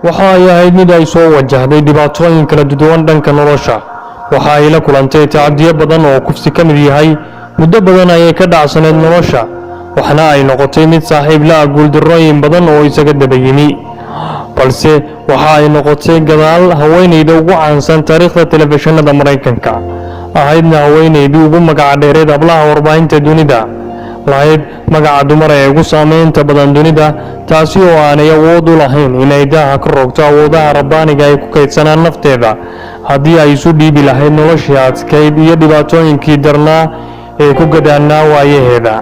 Waxa ay ahayd mid ay soo wajahday dhibaatooyin kala duwan dhanka nolosha. Waxa ay la kulantay tacadiyo badan oo kufsi ka mid yahay. Muddo badan ayay ka dhacsaneyd nolosha, waxna ay noqotay mid saaxiib la ah guuldarrooyin badan oo isaga daba yimi, balse waxa ay noqotay gadaal haweeneyda ugu caansan taariikhda telefishinada Maraykanka, ahaydna haweeneydii ugu magaca dheereed hablaha warbaahinta dunida, lahayd magaca dumar ee ugu saameynta badan dunida, taasi oo aanay awood u lahayn inay daaha ka rogto awoodaha rabbaaniga ay ku kaydsanaan nafteeda haddii ay isu dhiibi lahayd noloshii adkayd iyo dhibaatooyinkii darnaa ee ku gadaanaa waayaheeda.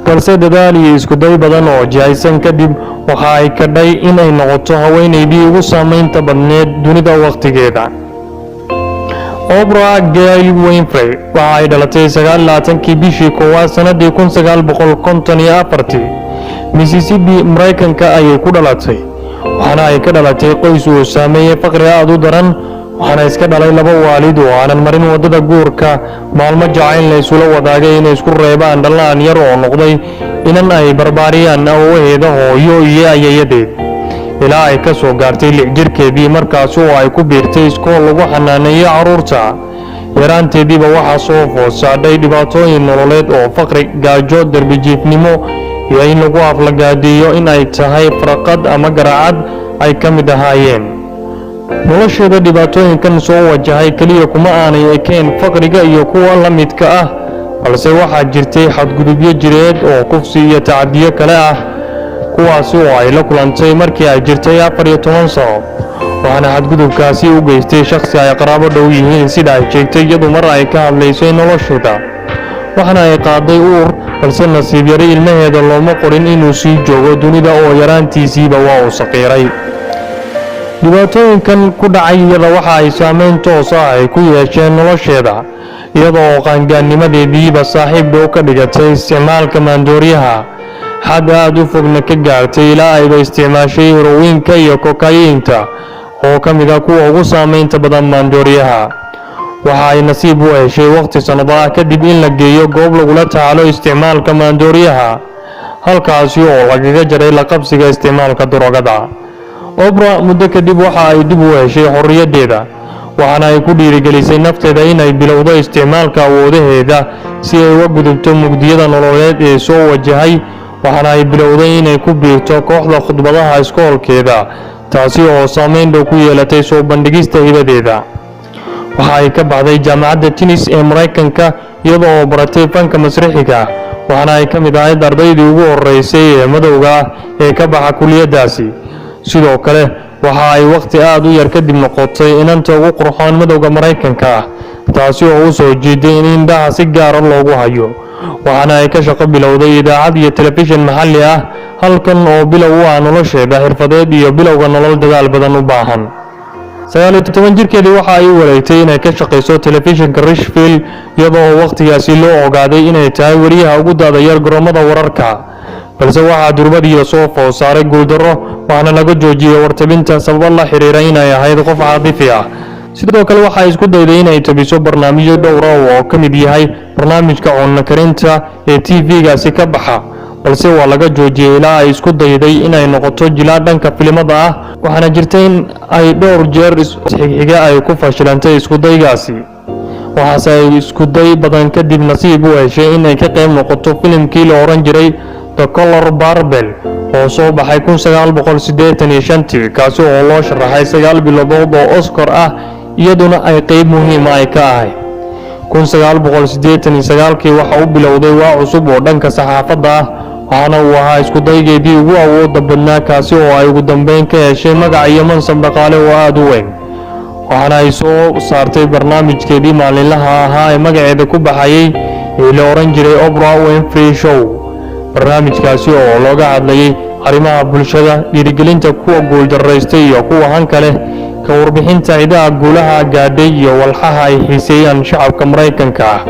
Balse dadaal iyo iskuday badan oo jihaysan kadib, waxa ay kadhay inay noqoto haweeneydii ugu saameynta badneed dunida wakhtigeeda. Oprah Gail Winfrey waxa ay dhalatay 29-kii bishii koowaad sanadii 1954-tii. Mississippi, Maraykanka ayay ku dhalatay, waxaana ay ka dhalatay qoys uu saameeyey faqri aad u daran, waxaana iska dhalay laba waalid oo aanan marin waddada guurka. Maalmo jacayl la isula wadaagay inay isku reebaan dhallaan yar oo noqday inan ay barbaariyaan awowaheeda hooyo iyo ayayadeed ilaa ay ka soo gaartay 6 jirkeedii, markaasi oo ay ku biirtay iskool lagu xanaaneeyo carruurta. Yaraanteediiba waxaa soo food saadhay dhibaatooyin nololeed oo faqri, gaajo, derbijiifnimo iyo in lagu aflagaadiyo in ay tahay faraqad ama garacad ay ka mid ahaayeen nolosheeda. Dhibaatooyinkan soo wajahay keliya kuma aanay ekeen faqriga iyo kuwa la midka ah, balse waxaa jirtay xadgudubyo jireed oo kufsi iyo tacadiyo kale ah, kuwaasi oo ay la kulantay markii ay jirtay 14 sano, waxaana xadgudubkaasi u geystay shakhsi ay qaraabo dhow yihiin, sida ay sheegtay iyadu mar ay ka hadlaysay nolosheeda. Waxaana ay qaaday uur, balse nasiib yari ilmaheeda looma qorin inuu sii joogo dunida oo yaraantiisiiba waa uu saqiiray. Dhibaatooyinkan ku dhacay iyada waxa ay saameyn toos ah ay ku yeesheen nolosheeda, iyada oo qaangaadnimadeediiba saaxiib dhow ka dhigatay isticmaalka maandooriyaha, xad aad u fogna ka gaartay ilaa ayba isticmaashay herowiinka iyo kokayiinta oo ka mid ah kuwa ugu saameynta badan maandooriyaha. Waxa ay nasiib u heshay waqti sannado ah kadib in la geeyo goob lagula tacaalo isticmaalka maandooriyaha, halkaasi oo lagaga jaray la qabsiga isticmaalka daroogada. Oprah muddo kadib waxa ay dib u heshay xorriyaddeeda, waxaana ay ku dhiirigelisay nafteeda inay bilowdo isticmaalka awoodaheeda si ay uga gudubto mugdiyada nololeed ee soo wajahay. Waxaana ay bilowday inay ku biirto kooxda khudbadaha iskoolkeeda, taasi oo saameyn dhow ku yeelatay soo bandhigista hibadeeda. Waxa ay ka baxday Jaamacadda Tennessee ee Maraykanka, iyada oo baratay fanka masraxiga, waxaana ay ka mid ahayd ardaydii ugu horeysay ee madowga ah ee ka baxa kuliyaddaasi. Sidoo kale waxa ay wakhti aad u yar kadib noqotay inanta ugu qurxoon madowga Maraykanka ah, taasi oo u soo jiiday in indhaha si gaara loogu hayo. Waxaana ay ka shaqo bilowday idaacad iyo telefishin maxalli ah, halkan oo bilow u ah nolosheeda xirfadeed iyo bilowga nolol dadaal badan u baahan. 19 jirkeedii waxa ay u wareegtay inay ka shaqayso telefishinka Nashville, iyadoo oo wakhtigaasi loo ogaaday inay tahay weriyaha ugu da'da yar garoomada wararka, balse waxaa durbadiiba soo food saaray guuldarro, waxaana laga joojiyey wartabinta sababo la xiriira inay ahayd qof caatifi ah. Sidoo kale waxa ay isku dayday inay tabiso barnaamijyo dhowra oo ka mid yahay barnaamijka cunno karinta ee TV-gaasi ka baxa, balse waa laga joojiyey, ilaa ay isku dayday inay noqoto jilaa dhanka filimada ah, waxaana jirta in ay dhowr jeer xigxiga ay ku fashilantay iskudaygaasi. Waxaase ay iskuday badan kadib nasiib u heshay inay ka qayb noqoto filimkii la oran jiray The Color Purple oo soo baxay 1985-tii, kaasi oo loo sharaxay sagaal biladood oo Oscar ah, iyaduna ay qeyb muhiima ay ka ahayd. 1989-kii waxa u bilowday waa cusub oo dhanka saxaafadda ah, waxaana uu ahaa iskudaygeedii ugu awooda badnaa, kaasi oo ay ugu dambeyn ka heshay magac iyo mansab dhaqaale oo aada u weyn. Waxaana ay soo saartay barnaamijkeedii maalinlaha ahaa ee magaceeda ku baxayay ee la oran jiray Oprah Winfrey Show, barnaamijkaasi oo looga hadlayay arrimaha bulshada, dhiirigelinta kuwa guuldaraystay iyo kuwa hanka leh, ka warbixinta cidaha guulaha gaadhay iyo walxaha ay xiiseeyaan shacabka Maraykanka ah,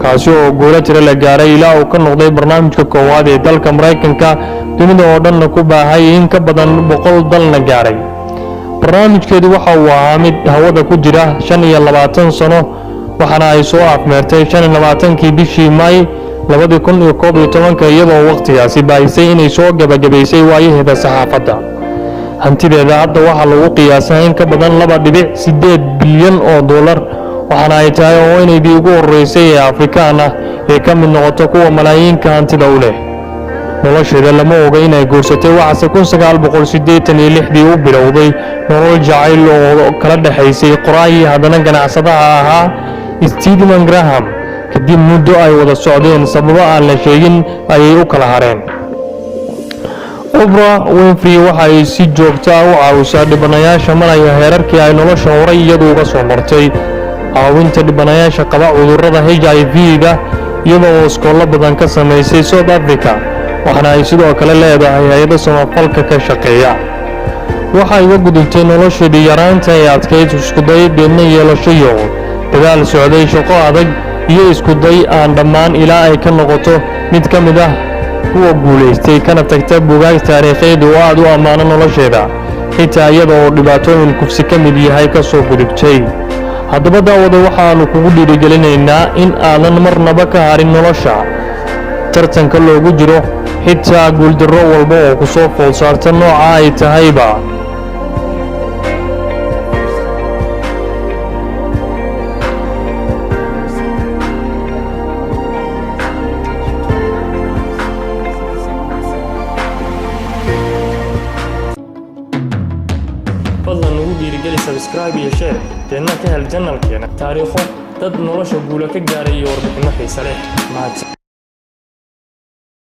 kaasi oo guulo tiro la gaaray ilaa uu ka noqday barnaamijka koowaad ee dalka Maraykanka, dunida oo dhanna ku baahay, in ka badan 100 dalna gaaray. Barnaamijkeedu waxa uu ahaa mid hawada ku jira 25 sano, waxaana ay soo afmeertay 25-kii bishii May 2011-ka, iyadoo wakhtigaasi baahisay inay soo gebagabaysay waayaheeda saxaafadda. Hantideeda hadda waxaa lagu qiyaasaa in ka badan 2.8 bilyan oo dollar, waxaana ay tahay haweenaydii ugu horreysay ee Afrikaan ah ee ka mid noqota kuwa malaayiinka hantida u leh. Nolosheeda lama oga inay guursatay, waxaase 1986-dii u bilowday nolol jacayl oo kala dhexaysay qoraayii haddana ganacsadaha ahaa Stedman Graham. Kadib muddo ay wada socdeen, sababo aan la sheegin ayay u kala hareen. Oprah Winfrey waxa ay si joogto ah u caawisaa dhibanayaasha maraya heerarkii ay nolosha horay iyadu uga soo martay, caawinta dhibanayaasha qaba cudurrada HIV-da, iyadoo oo iskoollo badan ka samaysay South Africa. Waxaana ay sidoo kale leedahay hay-ado samafalka ka shaqeeya. Waxa iga gudubtay nolosheedii yaraanta ee adkayd, iskuday, deedna yeelasho yool, dadaal socday, shaqo adag iyo iskuday aan dhammaan, ilaa ay ka noqoto mid ka mid ah kuwa guulaystay, kana tagta buugaag taariikheed oo aad u ammaano nolosheeda, xitaa iyada oo dhibaatooyin kufsi ka mid yahay ka soo gudubtay. Haddaba daawada, waxaannu kugu dhiirigelinaynaa in aadan marnaba ka harin nolosha tartanka loogu jiro, xitaa guuldarro walba oo ku soo fool saarta, nooca ay tahayba. Fadlan nagu dhiirigeli subscribe iyo share, deedna ka hel channelkeena taariikho dad nolosha guula ka gaaray iyo warbixinno xiise leh. Mahadsan.